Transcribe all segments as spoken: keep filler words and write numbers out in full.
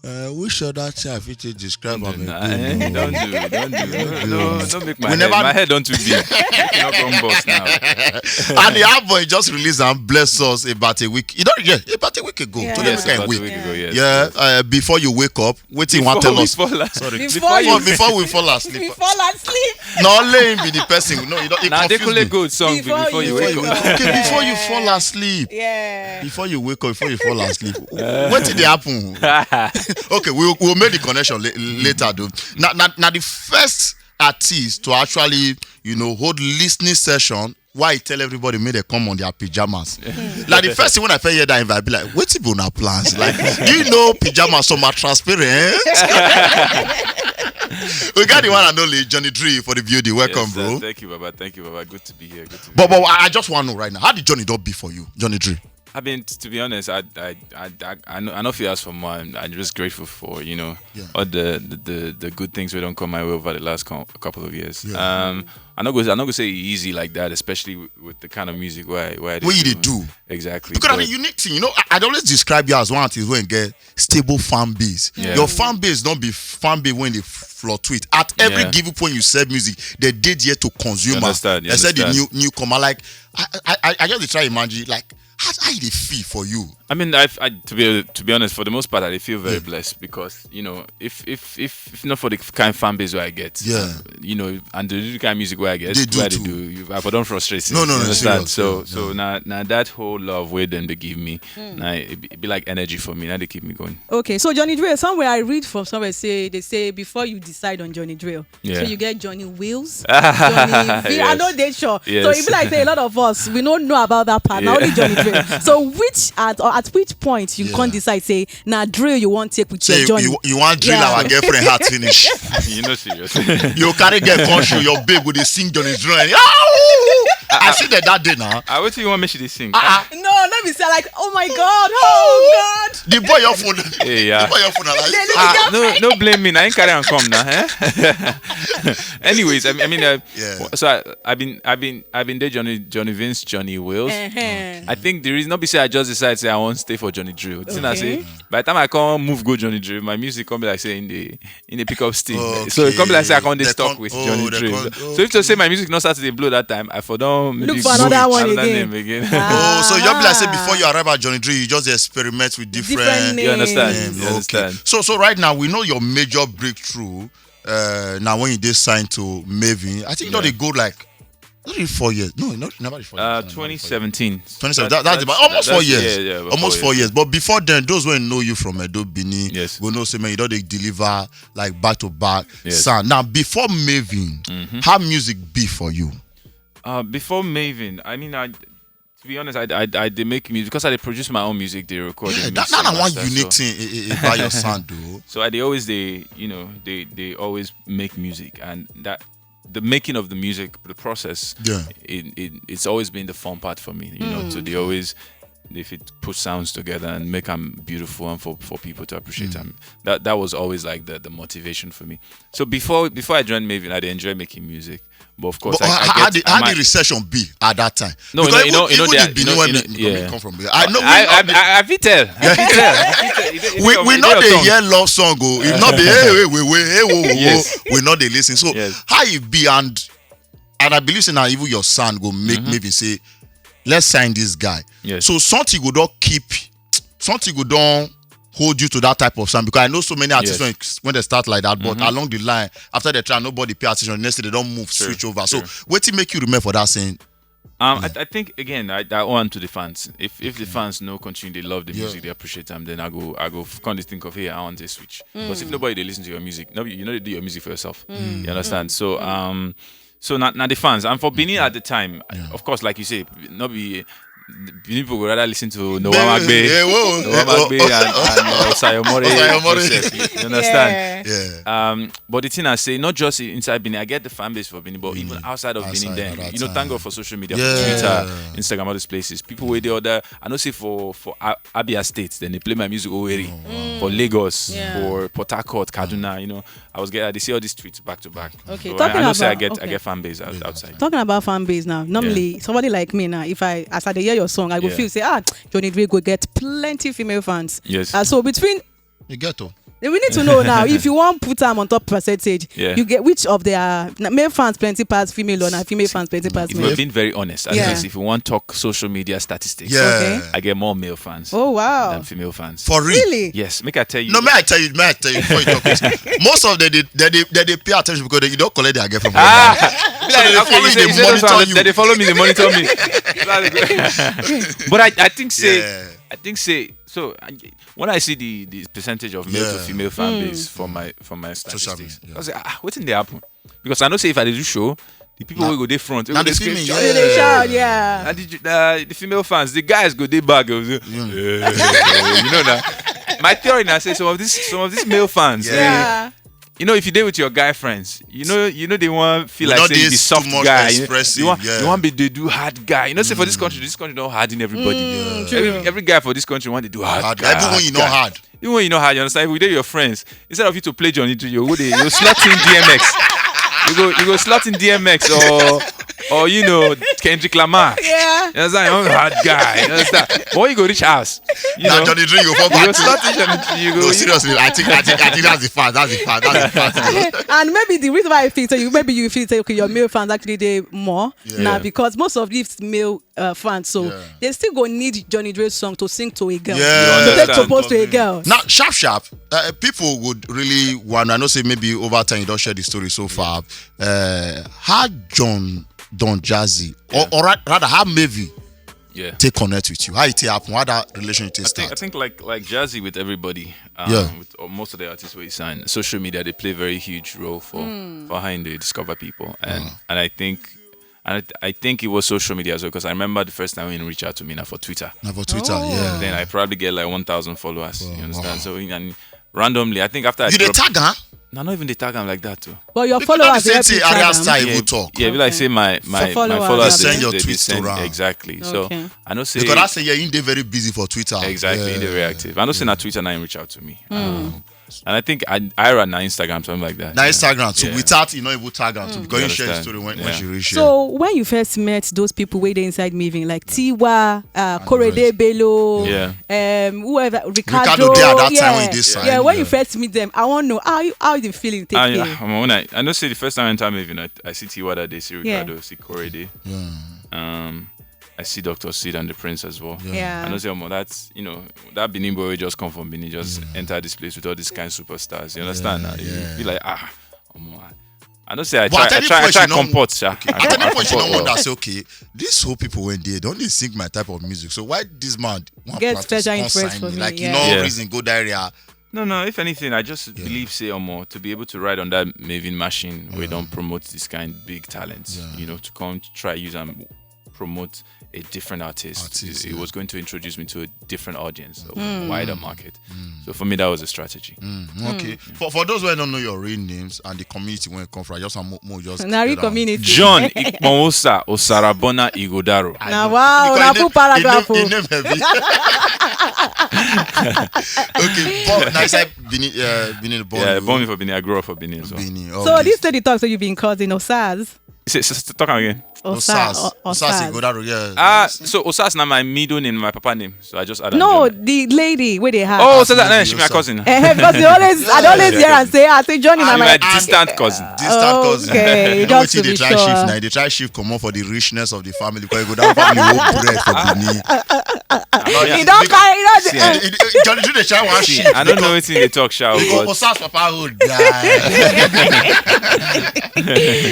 Uh, which other thing I fit take describe am again? Don't do, don't do, no, no, don't make my We head. never- My head don't too big. Make e no come bust now. And the album just released and bless us about a week. You know, yeah, about a week ago. Yeah. Today Yes, we can about a wait. week ago. Yes. Yeah, yes. Uh, before you wake up, wetin you want tell Before we us? fall asleep. Sorry, Before before, you- before we fall asleep. We fall asleep. No, only him be the person. No, you don't. It Now they confuse call me. it good song Before before, you you wake wake up. up. Okay, before you fall asleep. Yeah. Before you wake up, before you fall asleep, what did happen? Okay, we'll, we'll make the connection la- later, though. Now, now, now, the first artist to actually, you know, hold listening session. Why tell everybody make they come on their pajamas? Like the first thing when I first hear that invite, I be like, "What's it on our plans?" Like, do you know pajamas some are transparent? We got the one and only Johnny Dree for the building. Welcome, Yes, sir. bro. Thank you, Baba. Thank you, Baba. Good to be here. Good to be But but I I just want to know right now, how did Johnny Dree be for you, Johnny Dree? I mean, t- to be honest, I I I, I, know, I know if you ask for more, I'm, I'm just grateful for you know Yeah. all the, the, the, the good things we don't come my way over the last co- couple of years. Yeah. Um, I not go I not go say easy like that, especially with, with the kind of music where I- where I What you do. dey do? Exactly. Because I but- mean, unique thing, you know, I, I always describe you as one artist when get stable fan base. Yeah. Your fan base don't be fan base when they fluctuate. At every Yeah. given point you sell music, they did yet to consume. You understand, you They said the new understand. newcomer. Like I I I, I just dey try imagine like how how you dey feel for you. I mean, I, I to be to be honest, for the most part, I feel very Yeah. blessed because you know, if if if if not for the kind fan base where I get, Yeah. you know, and the little kind of music where I get, They do where they too. do, you, I for don't frustrate. No, no, you no, understand? serious, So yeah, so yeah. now now that whole love where them they give me, now it be, it be like energy for me. Now they keep me going. Okay, so Johnny Dree, somewhere I read from somewhere say they say before you decide on Johnny Dree, Yeah. so you get Johnny Wills, Johnny V. I Yes. Know they sure. So Yes. if like say a lot of us we don't know about that part. Now Yeah. Only Johnny Dree. So which at or at which point you Yeah. can decide say now Dree you want take with So your you, Johnny. you, you want drill Yeah. our girlfriend heart finish. You know, serious. You carry girl come show your babe with the sing Johnny Dree. I see that that day now. I wait till you want me to sing. Ah, No, let me say like, oh my God, oh God. the boy your phone. Hey, yeah. The boy your phone. Like, They look Ah, at your no, no blame me. I ain't carry and come now. Eh? Anyways, I, I mean, uh, Yeah. so I, I've been, I've been, I've been there, Johnny, Johnny Vince, Johnny Wills. Uh-huh. I think the reason not be say I just decide say I want to stay for Johnny Dree. Thing I Okay. say, by the time I come move go Johnny Dree, my music come be like say in the in the pickup still. So it come be like say I come dey They stuck come- with oh, Johnny they Dree. come- So if to say my music not start to dey blow that time, I for don't maybe Look for go another with one another again. name again. Oh, so you be like say Ah. Before you arrive at Johnny Dree, you just experiment with different. Different You understand? names. You Okay. understand? So so right now we know your major breakthrough. Uh, now when you did sign to Mavin, I think you know Yeah. they go like not even four years. No, not never four Uh, years. twenty seventeen. Twenty seventeen. That's, about almost four that's- years. Yeah, yeah, about Almost four years. But before then, those who know you from Edo Bini, Yes. go know say man, you know they deliver like back to back Yes. sound. Now before Mavin, Mm-hmm. how music be for you? Uh, before Mavin, I mean, I to be honest, I I, I they make music because I dey produce my own music. They record Yeah, it, that, mix that it, na one master, unique so- thing eh, eh, eh, about your sound though. So I they always they you know they they always make music and that the making of the music, the process, Yeah. it, it it's always been the fun part for me. You know, so they always they fit put sounds together and make them beautiful and for, for people to appreciate them. That that was always like the, the motivation for me. So before before I joined Mavin, I did enjoy making music. But of course, But I, how, I how, get, the, I how might- the reception be at that time? No, you Because know, you know, you know, even, they even are- the you know, Benin you know, when yeah. I come from, I know I, I, we I, I fit tell. I fit tell. I fit tell. It dey- it dey- it dey we, on- we it know dey on they tongue. Hear love song oh. If not be hey hey we we hey wo wo wo, Yes. we know they listen. So Yes. How it be and and I believe say now even your son go make maybe say let's sign this guy. Yes. So something go don't keep something go don't hold you to that type of sound because I know so many artists Yes. when, when they start like that, but along the line after they try nobody pay attention. Next thing they don't move Sure, switch over. So sure. What it make you remember for that saying? Um, I, I think again, I, I owe to the fans. If if the fans know continue, they love the Yeah. music, they appreciate them. Then I go I go f- come to think of hey, I want to switch. Because if nobody they listen to your music, no, you know they do your music for yourself. You understand? So um, so now, now the fans and for Benin at the time, of course, like you say, not be people would rather listen to No Yeah, Wamagbe. yeah, whoa, No yeah, Wamagbe oh, and, and uh, Osayomore. Osayomore. Joseph, you understand? Yeah. Yeah. Um, but the thing I say, not just inside Benin, I get the fan base for Benin, but even outside of Outside Benin, then of that you know, time. Thank God for social media, Yeah. for Twitter, Instagram, all these places. People where they order, I know say for for A- Abia State, then they play my music over for Lagos, Yeah. for Port Harcourt, Kaduna. You know, I was get I dey see all these tweets back to back. Okay, So talking I, I know say I about- get I okay. get fan base out- outside. Talking about fan base now, normally somebody like me now, if I as I dey hear your song, I go Yeah. feel say ah, Johnny Dree go get plenty female fans. Yes. Uh, so between You get to. We need to know now if you want put them on top percentage. Yeah. You get which of their na- male fans plenty pass female or na female fans plenty pass If we're male. Being very honest, at Yeah. least if you want talk social media statistics, Yeah. Okay. I get more male fans Oh wow. than female fans. For real. Really? Yes, make I tell you. No, may I tell you, may I tell you before you talk this. Most of them, they, they, they, they pay attention because they, you don't collect their girlfriend. From Ah, So they follow you, they monitor you. They follow me, they monitor me. That's good. But I, I think say, Yeah. I think say, so I, when I see the, the percentage of male to Yeah. female fan base for my for my Social statistics, media, I say, ah, what in they happen? Because I know say if I do show, the people Nah. who go dey front, Now they the female, screenshot. yeah. They shout, yeah. And the, uh, the female fans, the guys go dey back. Go say, "Eh," you know that. My theory now say some of these some of these male fans, Yeah. you know, if you dey with your guy friends, you know, you know they want feel We like not say you dey be soft too much guy. You, expressive, you want yeah. you want be they do hard guy. You know, say for this country, this country don't harden everybody. Mm, every, true. every guy for this country want to do hard, Hard guy, guy. Even when you know guy. hard. Even when you know hard, you understand? If we dey your friends, instead of you to play Johnny Drew, you go dey you slot in D M X. You go you go slot in D M X or or you know Kendrick Lamar. Yeah. You understand? I'm a hard guy. You understand? But when you go reach house, you Now know, Johnny Drew, you go fall you go back. slot in Johnny Drew. You go, No, you- seriously, I think I think I think that's the fact. That's the fact. That's the fact. And maybe the reason why I feel so you maybe you feel say okay your male fans actually dey more Yeah. now because most of these male uh, fans so Yeah. they still go need Johnny Drew song to sing to a girl. Yeah. To take Understand. propose to a girl. Now, sharp sharp, uh, people would really want. I know say maybe over time you don't share the story so far. Uh, how John Don Jazzy or, or ra- rather how Mavi Yeah. take connect with you? How it take happen? How that relationship I think, I start? think like like Jazzy with everybody, um, Yeah. with uh, most of the artists we sign, social media they play a very huge role for for how they discover people, and and I think and I, th- I think it was social media as well because I remember the first time when he reached out to me now for Twitter. Now for Twitter, Oh. yeah. Then I probably get like one thousand followers. Wow, You understand? Wow. So in- and randomly, I think after I You dey dropped- tag, huh? No, not even dey tag am like that too. But your People followers dey help say you tag area am. style Yeah, will talk. yeah, be like say my my, Followers, my followers They send they- your they- they tweets send- around. Exactly. So Okay. I know say Because I say yeah, you dey very busy for Twitter. Exactly, Yeah. they reactive. I know say na Twitter now reach out to me. Um, and I think I I run na Instagram something like that. Now Yeah. Instagram too. Yeah. Without you know even tag am too because You you share the understand? Story when, Yeah. when she reach. So when you first met those people where they inside Maven, like Tiwa, uh, Korede Bello, Yeah. um, whoever, Ricardo, Ricardo dey at that yeah, time when he dey sign, yeah, when you yeah. first meet them, I want to know how you, how the feeling take I, place. I, when I, I know say the first time I enter Maven, I, I see Tiwa that day, see Yeah. Ricardo, see Korede. Yeah. Um, I see Doctor Seed and the Prince as well. Yeah. I know say, omo, that's you know that Benin boy wey just come from Benin, just enter this place with all these kind of superstars. You understand? Yeah, Now? You yeah. feel like ah, omo, I, I know say I But try, at I any try, I point, try you know, comport, sha. I At any com- I point, you comport know one well. That say okay, this whole people when they don't they sing my type of music. So why this man want Get practice, special come interest sign for me? Me, Like yeah. you know Yeah. reason go there. Yeah. No, no. If anything, I just believe say omo to be able to ride on that Maven machine, we don't promote this kind big talents. Yeah. You know, to come try use and promote a different artist. Artist, it, yeah. It was going to introduce me to a different audience, a wider market. So for me, that was a strategy. Mm, okay. For for those who don't know your real names and the community where you come from, just more, more just Na real get down. Community. John Ikponwosa Osarabona Igodaro. Na wow, Because na he full name- paragraph. He name, Oh. he name heavy. Okay, but now inside Benin, uh, Benin, born Yeah, you- born me for Benin. I grew up for Benin. So, Benin. So Okay. This steady talk so you've been causing Osas. Say- say- say- talk again. Osas, O- Osas, Osas. Igodaro, yeah. Ah, so Osas now my middle name, my papa name. So I just added. No, John. The lady where they have. Oh, so that Middle no, she my Osas. cousin. Eh, eh, because they always, I dey always hear and say, I say Johnny na She's my. My distant cousin. Distant cousin. Okay, You know what just to they be try sure. Shift now? They try shift come on for the richness of the family because you go down family whole bread for Benin. He don't carry, he don't. See, Eh. It- it- Johnny Drew they try one See, shift. I don't know anything they talk, shall Because but Osas Papa hood die.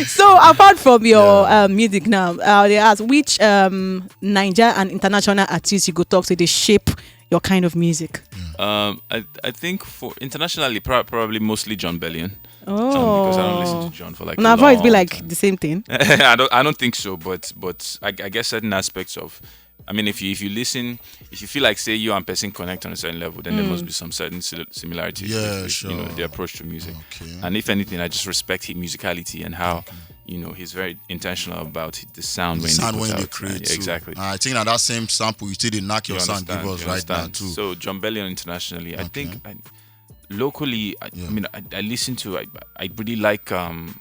So apart from your um, music now, uh, they ask which um, Niger and international artists you go talk to they shape your kind of music. Um, I, I think for internationally, pro- probably mostly John Bellion. Oh, Um, because I don't listen to John for like. Now a voice be long like time. The same thing. I don't. I don't think so. But but I, I guess certain aspects of. I mean, if you if you listen, if you feel like say you and person connect on a certain level, then there must be some certain sil- similarities. Yeah, with, sure. You know, the approach to music. Okay. And if anything, I just respect his musicality and how you know he's very intentional about the sound The when sound he when puts they out. Create Yeah, too. Exactly. I think that that same sample you still dey knock your You sound give understand, us you right now understand. Too. So John Bellion internationally, I Okay. think I, locally, I, Yeah. I mean, I, I listen to, I, I really like um,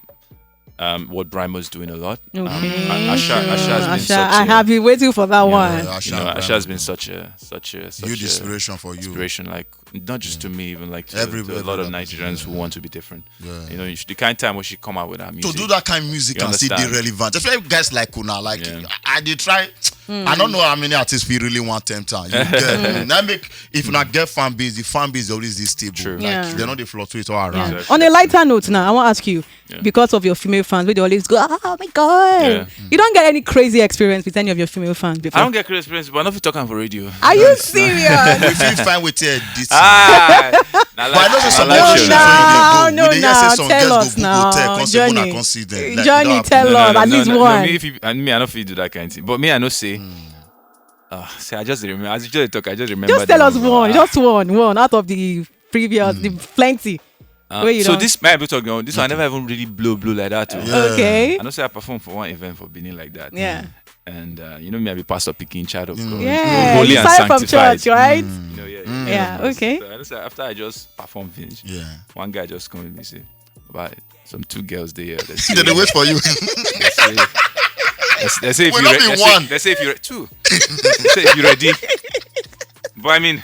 um, what Brymo's doing a lot. Um, Okay. A- Asha, Asha has been Asha, such I a, have been waiting for that one. Yeah, you know, Asha Asha has been such a such a such Huge a inspiration for you. inspiration, like, not just to me, even, like, to, Every- to a lot of everybody, Nigerians who yeah. want to be different. Yeah. You know, you should, the kind of time when she come out with her To music. do that kind of music You and still be understand? relevant, especially guys like una. Like Yeah. I, I dey try. I don't know how many artists we really want tempt her. You get, that make if una get fan base, the fan base always is stable. True. Like Yeah. they don't dey fluctuate all around. Yeah. Exactly. On a lighter note now, I want to ask you, Yeah. because of your female fans, where they always go, "Oh my God." Yeah. You don't get any crazy experience with any of your female fans before? I don't get crazy experience, but I don't feel talking for radio. Are you serious? We feel fine with it. This Ah, nah, But I know say some nah, of like the you shows know. No, wey no, you dey go, we dey hear no, say some tell girls us go now, Google tech, come say una Johnny. come see them. Like, Johnny, you know, tell No, us no, at no, least no, one. Me, if you, and me, I don't feel do that kind of thing. But me, I know say, uh, say I just remember. As you just talk, I just remember. Just tell the us number. one, Ah, just one, one out of the previous, the plenty. uh, Where you so don't- this my episode, you know, this one I never even really blow blow like that. Oh. Yeah. Okay. I know say I performed for one event for Benin like that. Yeah. And uh, you know me, I be pastor picking child of God. Yeah. Holy You and started from sanctified. church, right? You know, yeah, Yeah, okay. So I know say after I just perform finish, Yeah. One guy just come with me say, "But some two girls there. They say, They dey wait for you. they say, they say, they say if We you not re- be they say, one. They say if you re- two. They say if you ready." But I mean,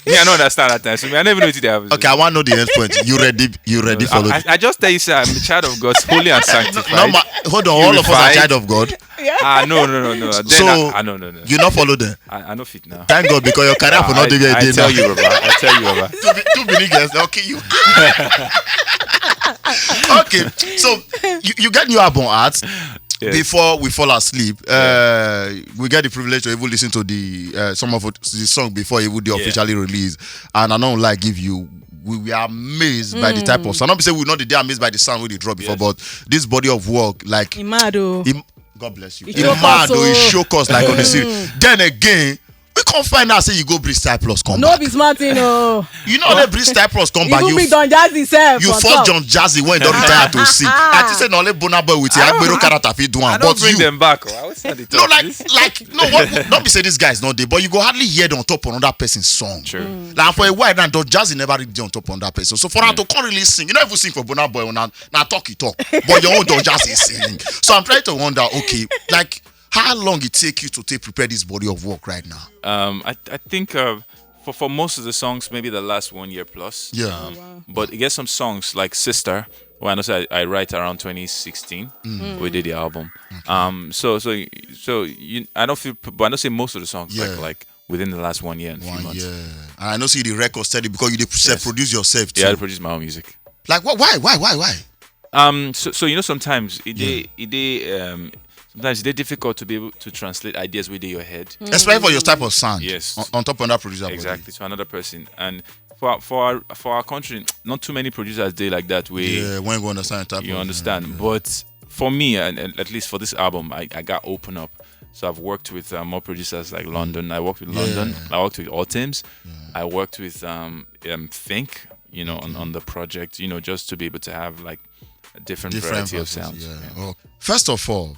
me, I don't understand that time. So me, I never know what they have. Okay, I want to know the end point. You ready? You ready for I, I, I just tell you, sir, I'm a child of God, holy and sanctified. No, ma, hold on. All of us are Purified. Child of God. Ah, no, no, no, no. Then So I, I no, no, no. You not follow them. I, I no fit now. Thank God because your career for I, not doing I anything tell now. You, Baba. I tell you, Baba. Two, bi- two billion girls, they'll kill you. Okay, so you, you get new album art. Yes. Before we fall asleep, uh, we get the privilege to even listen to the uh, some of the song before even the Yeah. Officially release. And I don't like give you. We were amazed by the type of sound. Not be say we not dey amazed by the sound we dey drop before, Yes. But this body of work, like Imado. Im- God bless you. It Im shock us, mad o, oh. It shock us like on the scene. Then again, we can't find out say you go bring Style Plus come No back. Be smart thing, oh. You know, they bring Style Plus come back. Even You be Don Jazzy self. you on force top. John Jazzy when don't retire to sing. I think say no only Burna Boy with I don't- Agbero character fit do I am, don't but bring you them back. Oh. I always said it. no like like no what not be say these guys not dey, but you go hardly hear them on top of another person's song. True. Like for a while now, Don Jazzy never really dey on top of another person. So for her to come really sing, you know, if you sing for Burna Boy, na na talk you talk, but your own Don Jazzy sing. So I'm trying to wonder, okay, like how long it take you to take prepare this body of work right now? Um, I, I think uh, for, for most of the songs, maybe the last one year plus. Yeah. Um, but you get some songs like Sister, where I know say I, I write around twenty sixteen. We did the album. Um, so so so you, I don't feel, but I don't say most of the songs Yeah. like like within the last one year and few One months. Year. And I know see the record steady because you dey self produce yourself too. Yeah, I produce my own music. Like what? Why? Why? Why? Why? Um, so, so you know sometimes it dey it dey um sometimes it dey difficult to be able to translate ideas within your head. Especially for your type of sound. Yes. On, on top of that producer. Body. Exactly, to another person. And for our- for our for our country, not too many producers dey like that way. Yeah, when you understand type You of- understand? But for me, and, and at least for this album, I, I got open up. So I've worked with uh, more producers like London. I worked with London. I worked with Autumns. I worked with um, um Think. You know, on, on the project. You know, just to be able to have like a different, Different variety of facets, sounds. Yeah. Oh. First of all,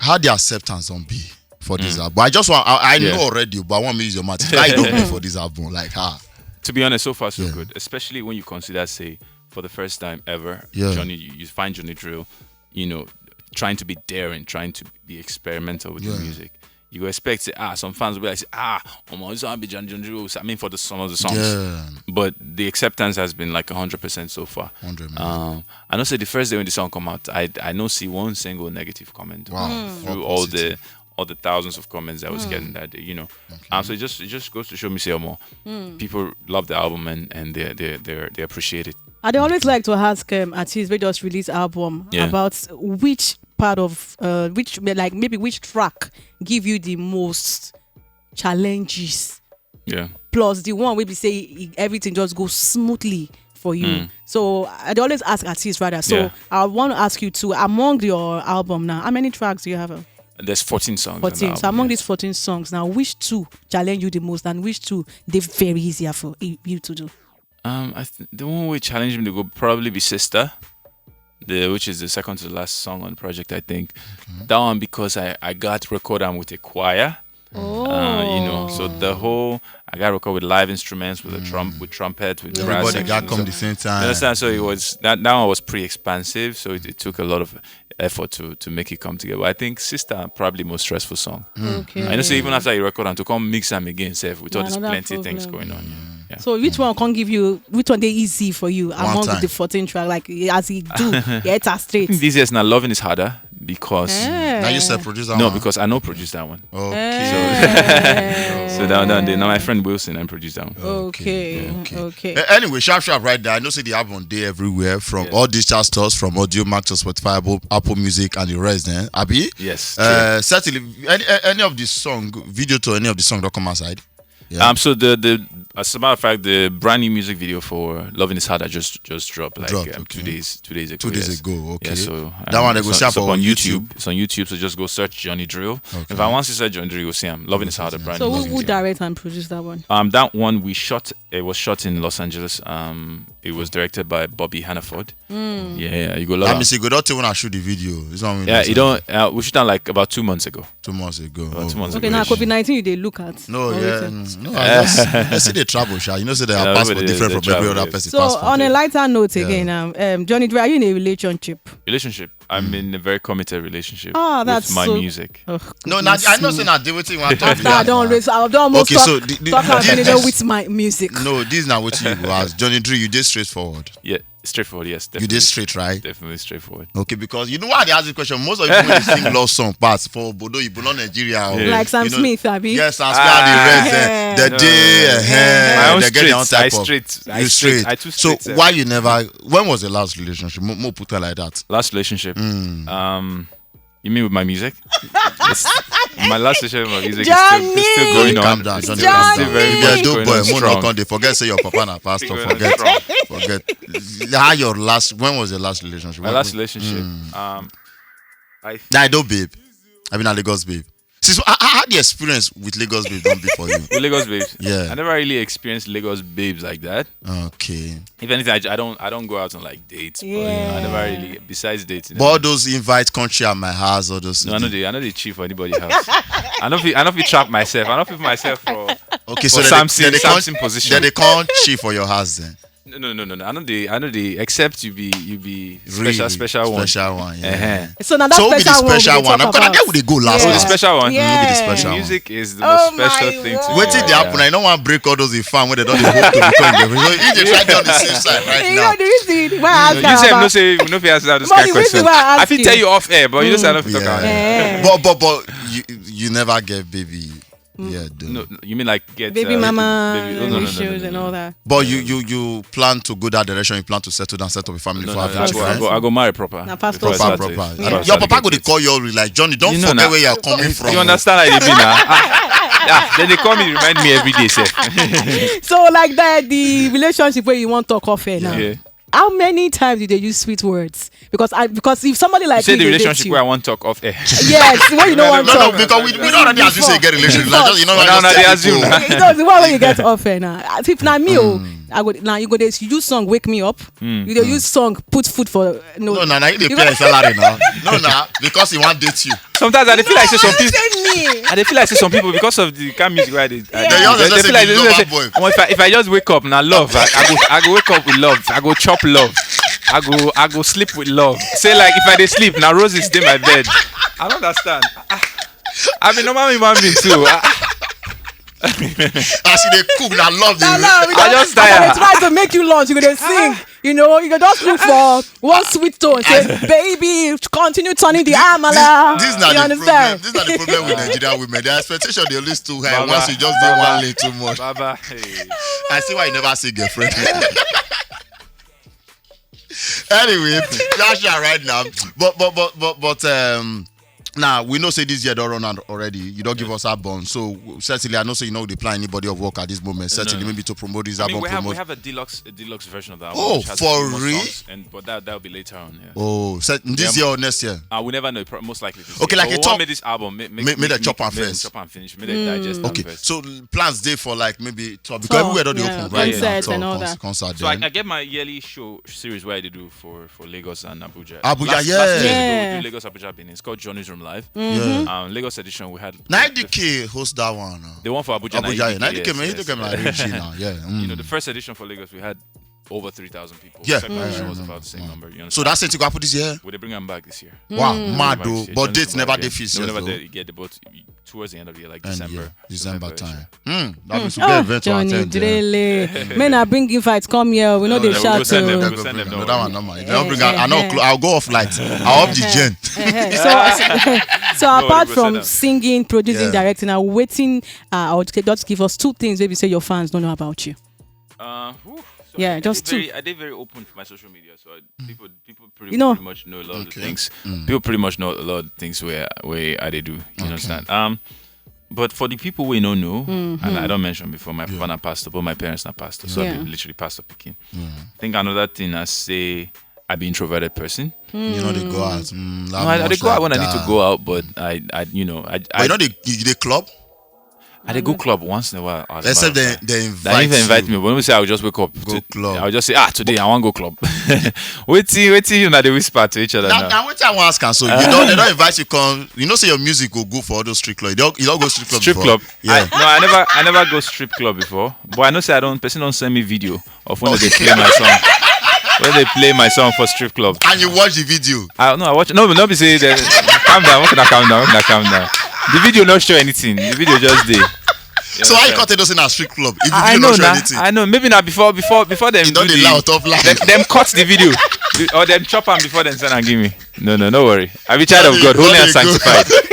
how the acceptance on be for this album? I just want I, I Yeah. know already, but I want to use your mouth. How you don't be for this album? Like how? To be honest, so far so Yeah. Good. Especially when you consider, say, for the first time ever, Yeah. Johnny, you, you find Johnny Drille, you know, trying to be daring, trying to be experimental with Yeah. the music. You go expect say, ah, some fans will be like, say, ah, oh my, this one be Johnny Drille. I mean, for the some of the songs, Yeah. but the acceptance has been like hundred percent so far. Hundred million. Um, I know say the first day when the song come out, I I no see one single negative comment Wow. through all the all the thousands of comments I was getting that day. You know, um, so it just it just goes to show me say more people love the album and and they they they they appreciate it. I dey always like to ask um, artists wey just release album Yeah. about which part of uh, which like maybe which track give you the most challenges, Yeah. plus the one wey be say e- everything just go smoothly for you. Mm. So I dey always ask artists rather. So Yeah. I want to ask you too. Among your album now, how many tracks do you have? uh? There's fourteen songs. on the Fourteen. So album, among yeah. These fourteen songs now, which two challenge you the most, and which two dey very easier for y- you to do? Um, I th- the one wey challenge me to go probably be Sister, the which is the second to the last song on the project. I think that one because I I got record am with a choir. Uh, you know, so the whole I got to record with live instruments, with a trump, with trumpet, with brass. Everybody got come the same time. You understand? So it was that that one was pretty expansive. So it, it took a lot of effort to to make it come together. But I think Sister probably most stressful song. Okay. I know. So even after you record and to come mix them again, sef, with all these plenty things going on. Yeah. So which one can give you? Which one they easy for you among the fourteen track? Like as he do, yeah, it's straight. I think this year's now Loving is harder because Now you said produce that one. No, because I know produce that one. Okay. So that one, that one, now my friend Wilson and produce that one. Okay. Okay. Uh, anyway, sharp sharp right there. I know say the album day everywhere from all digital stores, from Audio Mack to Spotify, Apple, Apple Music, and the rest. Then Abi. Yes. Uh, certainly, any, any of the song video to any of the song that come outside. Yeah. Um. So the the as a matter of fact, the brand new music video for "Loving Is Harder" just just dropped like Dropped, um, okay. two days two days ago. Two days Yes. ago, okay. Yeah, so That um, one they go it's see on- it's for on YouTube. YouTube. It's on YouTube. So just go search Johnny Drill. If I want to search Johnny Drill, you'll see him. "Loving Is Harder" brand So new who, music who video. direct and produce that one? Um, that one we shot. It was shot in Los Angeles. Um, it was directed by Bobby Hannaford. Yeah, you go love. Let am. me see. Go don't even shoot the video. It's not. Yeah, you don't. Uh, we shoot that like about two months ago. Two months ago. About two months Okay, ago. Now COVID nineteen, you they look at. No, Or yeah, waiting. mm, no. I just I see the travel, sha. You know, say they are Yeah, passport everybody different dey from every travel, other yeah. person. So Passport. On a lighter note Yeah. again, um, um, Johnny Drill, are you in a relationship? Relationship. I'm in a very committed relationship. Ah, that's with my so- music. Oh, No, now I know say now the thing I talk. I don't raise. I don't almost Okay, talk, so the, the, talk about the, you know, with my music. No, this is not what you go ask. Johnny Drew, you did straightforward. Yeah, straightforward. Yes, You definitely. did straight, right? Definitely straightforward. Okay, because you know why they ask the question. Most of people when they sing love song parts for Bodo Ibo, not Nigeria. Or, Yeah. Like Sam you know, Smith, Abi. Yes, Sam Ah. Smith, the rest, Yeah. eh, the No, day, no, no. eh, My own they get their own streets, I type of. street, I You street, straight. I too So straight, eh. Why you never? When was the last relationship? Mo, mo put her like that. Last relationship. Mm. Um, you mean with my music? It's- my last relationship with my music is still, is still Johnny! going Calm on. down, It's Johnny. still, Calm it's still down. very You much get dope going boy. on Mo strong. no come. They forget say your papa na pastor. Going on Forget. strong. Forget. How your last? When was the last relationship? My When- last relationship. Mm. Um, I Nah, don't babe. I mean, a Lagos babe. See, so how, how how the experience with Lagos babe don't be for you? with Lagos babes. Yeah. I never really experienced Lagos babes like that. Okay. If anything, I, I don't I don't go out on like dates. But, you know, I never Yeah. really besides dating. But all those invite country at my house, all those. No, I know they I know they cheat for anybody else. I don't feel I don't feel trap myself. I don't feel myself for Okay, for so then Samson, they, then they can't, Samson position. Then they can't cheat for your house then. No, no, no, no, no. I know they, I know they. Except you be, you be special, Really? Special one. Special one, yeah. Uh-huh. So now that So who be the special one, special we dey one? talk Because about. then we dey go last. So Yeah. the special one. Yeah. Who be the special one? Music is the Oh most special my thing to word. me. Wait till they Yeah. happen. I don't want to break all those if fan where they don't dey hope to become them. So if they try down the safe side right You now. know the reason why I ask You say about- no say no fit answer those But kind the of reason questions. why I I ask fit you- tell you off air, but you know say I no fit talk Yeah. about it. Eh. But but but you you never get baby. Yeah, dude. No, no, you mean like get Baby uh, mama baby- oh, no, no, no, no, issues no, and no. all that. But you you you plan to go that direction. You plan to settle down, set up a family No, for no, having no, I, go, I, children. go, I go marry proper. Na fast Before I Proper, start it. proper. Before I Your start papa go it. dey call you like Johnny. Don't You know forget now. where you're coming from. You understand how they be now? Ah, ah, then they call me, remind me every day, sef. So like that, the relationship where you want to talk off air now. Yeah. How many times did they use sweet words? Because I because if somebody You like say me, the they date relationship you. Where I want talk off air. Yes, when you know what I'm No, no, talking. because we, we don't already assume say you get relationship. Like, you know, But now just they tell assume. people. You know the one when you get off air now. As if now me, oh, I go now you go this you use song wake me up. You dey use song put food for no. No, na na you dey You pay go- him salary now. No, na because he wan date you. Sometimes I dey feel like say some people. Say me. I dey feel like say some people because of the kind music where I dey. I Yeah. dey- They just they say feel like you they love say, that boy. "Omo, if I if I just wake up now, love. I, I go I go wake up with love. I go chop love. I go I go sleep with love. Say like if I dey sleep now, roses dey my bed. I don't understand. I, I be normal human being too. I, As you dey cook, na love dey. I love it. I just As I tire. dey try to make you lunch. You go dey sing. You know, you go just look for one sweet tone. Say, baby, continue turning the amala. This is not You the understand? problem. This is not the problem with Nigerian women. Their expectation dey always too high. Baba. Once you just dey one lane too much. Baba, hey. I see why you never see girlfriend. Anyway, that's right now. But but but but but um now we know say this year don't run out already. You don't give us our bond. So certainly I know say you know the plan anybody of work at this moment. Certainly no. maybe to promote this I mean, album. We have we Promote. have a deluxe a deluxe version of the album. Oh, Which has for a few more real? Songs, and but that that'll be later on. Yeah. Oh, set, this Yeah. Year or next year? Uh, we never know. Pro- Most likely this Okay, year. like But a we top- want make this album. Make, make, Make- make the make- chop am make them first. Chop and finish. Make them digest am Okay, first. So plans dey for like maybe tour because Tour, everywhere don dey yeah, open right now. concerts Tour, and all cons- that. Concert. So I, Then. I get my yearly show series where I dey do for for Lagos and Abuja. Abuja, Last- yeah. Last year Yeah. we do Lagos, Abuja, Benin. It's called Johnny's Room live. Yeah. Um, Lagos edition, we had Na the, D K host that one. Uh, the one for Abuja. Abuja, Na na D K, D K, man, yes, he took yes. him like Regina. Yeah. You know, Mm. the first edition for Lagos, we had over three thousand people. Yeah. Second edition Mm. was about the same Mm. number. You So understand? that same thing happen this year. Will they bring them back this year? Wow, Mm. mad Back though. this year. But Don't dates know never about dey yet. fixed No, yet, never though. dey get the, but towards the end of the year, like And December. yeah, December November-ish, time. Yeah. Hmm, that means we Oh, get event to Johnny attend. Yeah. Drele. Men are bringing fights. Come here. We know No, they no, shout we'll send them, to. we'll send them, No, don't that worry. one, no man. If Eh, don't bring, eh, I, I know. eh. I'll go off light. I'll off the gen. Eh, so, so No, apart we'll from send them. Singing, producing, Yeah. Directing, and waiting, uh, I would just give us two things. Maybe say your fans don't know about you. Uh, whew, so Yeah, I, just I two. did very, I did very open for my social media, so I, people people pretty, You know. pretty much know a lot of the Okay. things. Mm. People pretty much know a lot of things where where I they do. You Okay. Understand? Um, but for the people we don't know, and Mm-hmm. I don't mention before, my Yeah. papa na pastor, but my parents na pastor, so Yeah. I be literally pastor picking. Yeah. I think another thing I say, I be introverted person. You know they go out. Mm, No, I, I dey go out when I need to go out, but I, I, you know, I, But I, you know they, you, they club. I dey go club once in a while. As a Except matter they, of fact. they They invite even invite you. Me, but when we say I will just wake up Go to, club. I will just say, ah, today I want go club. Waiting, waiting, you know they whisper to each other Now, now. now what I want to ask, and so you don't, they don't invite you come. You know, say your music go go for all those street club. You don't, you don't go street club. Strip Before. Club. Yeah. I, no, I never, I never go strip club before. But I know say I don't. Person don't send me video of when they play my song. When they play my song for strip club. And you watch the video. I no, I watch. No, no, be say that. Calm down. Make una calm down. Make una calm down. The video not show anything. The video just dey. So how you cut it in a street club? If you I didn't know show now. Anything. I know. Maybe not before, before, before them You do don't the, allow top line. them, them cut the video. The- or them chop am before them send and give me. No, no, no worry. I be child of Don't God, dey- holy don't and dey go. Sanctified.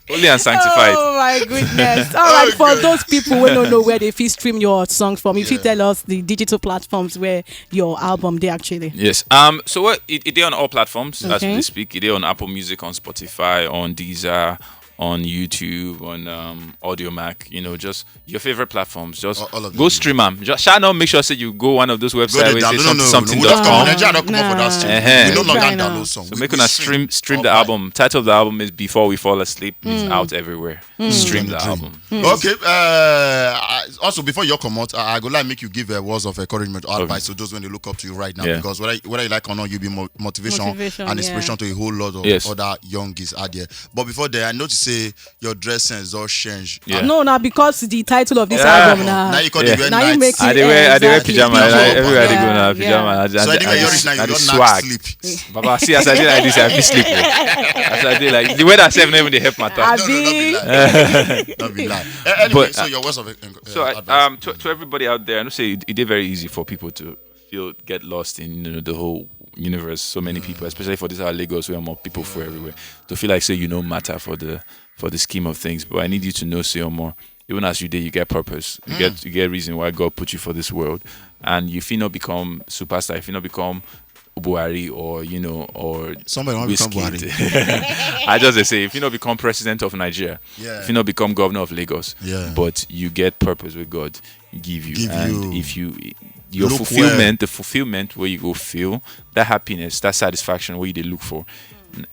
Holy and sanctified. Oh my goodness! All right, for those people who don't know where they fit stream your songs from, if you Yeah. tell us the digital platforms where your album they actually. Yes. Um. So what? It, it dey on all platforms as Okay. we speak. It dey on Apple Music, on Spotify, on Deezer, on YouTube, on um, Audiomack. You know, just your favorite platforms. Just All- all of go them. Stream am. Just shall not make sure say you go one of those Go websites there, where say download. No, no, something something we dot don't com. come. Nigeria don't come up for that street. Uh-huh. We no longer Try now. download song. So We make go una stream. stream stream the album. Title of the album is Before We Fall Asleep. It's out everywhere. Stream the Dream. Album. Okay. Uh, I- also, before you come out, I, I go like make you give uh, words of encouragement or advice to those when they look up to you right now. Yeah. Because whether, whether you like or not, you be mo- motivation, Motivation, and yeah. inspiration to a whole lot of Yes. other young kids out there. But before that, I notice say your dress sense all change. Yeah. No, now because the title of this Yeah. album now. Now you call Yeah. the Now you night. make I it dey wear, I dey wear exactly. pajama. I, I, everywhere I dey go now, Yeah, pajama. yeah. I, So I think I, when you reach now, you I don't dey knock swag. Sleep. Baba, see as I dey like this, I fit sleep. As I dey like the weather self never dey help matter. I- No, no, no, be Abi? lie. No, be lie. Eh, anyway, But- so your words of uh, So I, advice. um, to, to everybody out there, I know say it, it is very easy for people to feel get lost in, you know, the whole universe. So many people, especially for this our Lagos, where more people for everywhere, to feel like say you no matter for the for the scheme of things. But I need you to know say more. Even as you dey, you get purpose. You get you get reason why God put you for this world, and you fit not become superstar. If you not become Buhari or you know or Somebody want to become Wizkid. Buhari. I just dey say if you not become president of Nigeria, Yeah. if you not become governor of Lagos, Yeah. but you get purpose where God give you, Give and you. If you your Look fulfillment, where. The fulfillment where you go feel that happiness, that satisfaction where you dey look for,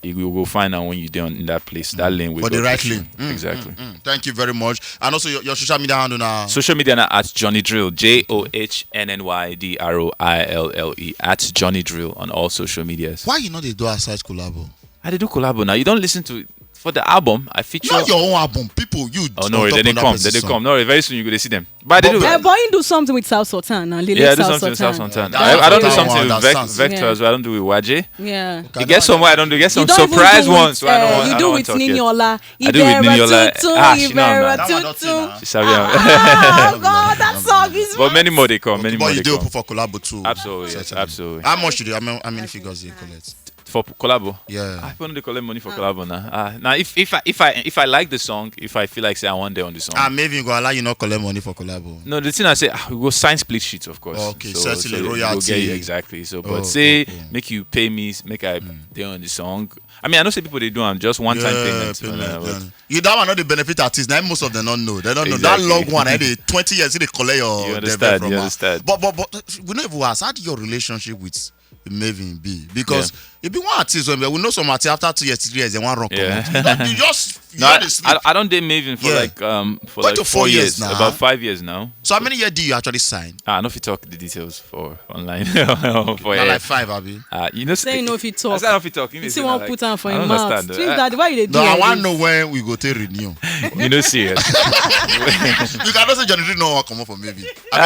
you will go find out when you dey on in that place, that lane where For the God right put you. lane. Mm, Exactly. Mm, thank you very much. And also your, your social media handle now. Social media na at Johnny Drill, J O H N N Y D R O I L L E, at Johnny Drill on all social medias. Why you not dey do outside collabo? I dey do collabo now. You don't listen to for the album. I feature. Not your own album, people. You. Oh on no, top they dey of that come. person They dey song. Come. No, very soon you go dey see them. But I dey do. Uh, but you do something with South Sultan and Lily Yeah, I do South something with South Sultan. Sultan. That I, I don't do one, something I with understand. Vec- Vectors. But I don't do with Waje. Yeah. You get some way I don't do. Get You some don't even surprise do with, ones. Where I uh, don't, you I do don't with talk yet. Niniola. I do with Ibera Niniola. Tuntun, Ah, she know Ibera now. That one don't Tuntun. say She sabi am. Ah, God, that song is. But many more they come. Many But more you they do come. open for collabo too. Absolutely, Certainly. absolutely. How much do you? How many, how many figures do you collect? For collabo. Yeah. I put on the collect money for collabo now. Ah, now if if I if I if I like the song, if I feel like say I want there on the song. Ah, maybe you go allow you not collect money for collabo. No, the thing I say, ah, we go sign split sheets, of course. Okay, So- certainly, so you go royalty. Get, exactly. So, but Oh, say oh, oh. Make you pay me, make I there on the song. I mean, I know say people they do am just one time Yeah, payment. payment, uh, but yeah. You that one not the benefit artist. Now most of them don't know. They don't know that Exactly. Long one. Eh, they twenty years they collect your. You They understand, from you her. Understand. But but but uh, we never ask. How do your relationship with Mavin be? Because if you want artists, when we know some artists after two years, three years, they want rock. Yeah. Comot. You, don't- you just you No, no I, dey sleep. I, I don't date Mavin for Yeah. like um for What like to four four years, years now? About five years now. So how many years do you actually sign? Ah, I no fit talk the details for online. For Na air. Like five, abi. Ah, you know, Say you no fit I talk. say I no fit talk. You You say see na one like- put am for I him don't mouth. understand, Twins though. Daddy, why you dey do No, I like want this? Know when we go take renew. You know, serious. You can also Johnny Drew no one comot for Mavin. I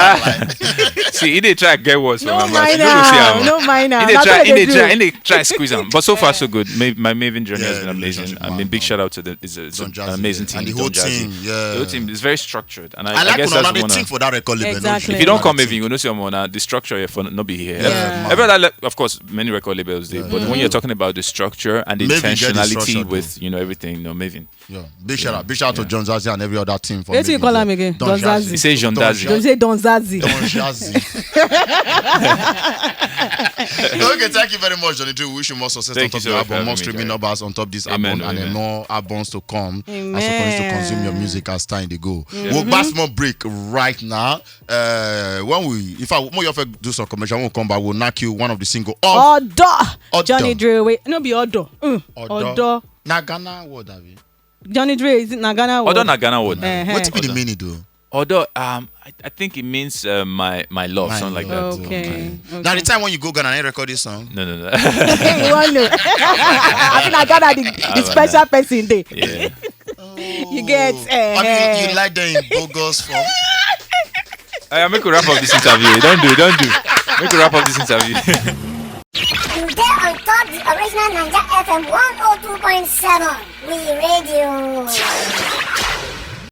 don't lie. See, he dey try get worse. No from mind You go see am. am. No mind am. He dey Na try, so he they dey do. try, he dey try squeeze am. But so far, so good. My, my Mavin journey Yeah, has been the amazing. relationship I mean, man. Big shout out to the, it's a, it's a, Don an Jazzy amazing team. and the Don whole Jazzy. team. Yeah. The whole team is very structured, and I, I like guess when that's they one. Think for that record label. Exactly. If you don't come Mavin, you know, see, I'm on uh, the structure here for no be here. Yeah. Every other, le- of course, many record labels do, but when you're talking about the structure and the Mavin get the intentionality structure, with you know everything, you know, Mavin. Yeah. Big shout out, big shout out to John Zazzi and every other team for. Wetin you Mavin, call yeah. Am again? Don Don Jazzy. Zazzi. He says John Don Dazzy. Don't say Don Zazzi. Don Jazzy. Okay, thank you very much, Johnny Drew. Wish you more success Thank on you top so your much for album, more having me, streaming Johnny. numbers on top this Amen, album, and amen. More albums to come. As we Amen. Continue to consume your music as time they go. We'll back more break right now. Uh, when we, if I more you do some commercial, we'll come back. We'll knock you one of the single of Odo. Odo. Johnny Drew. Wait, no be Odo. Mm. Odo. Odo. Na Ghana word, abi? Johnny Drew is it na Ghana word? Odo na Ghana word. Eh, eh. What be the meaning though? Odo, um, I, I think it means uh, my my love, My something like love. that. Okay. Now the Okay. Time when you go Ghana and record this song. No, no, no. You wan know? I think I gather the, the special person dey. Yeah. You get. I mean, Eh, you like them in bogus form. I make we wrap up this interview. Don't do, don't do. Make we wrap up this interview. You dey on top the original Naija F M one oh two point seven. We radio.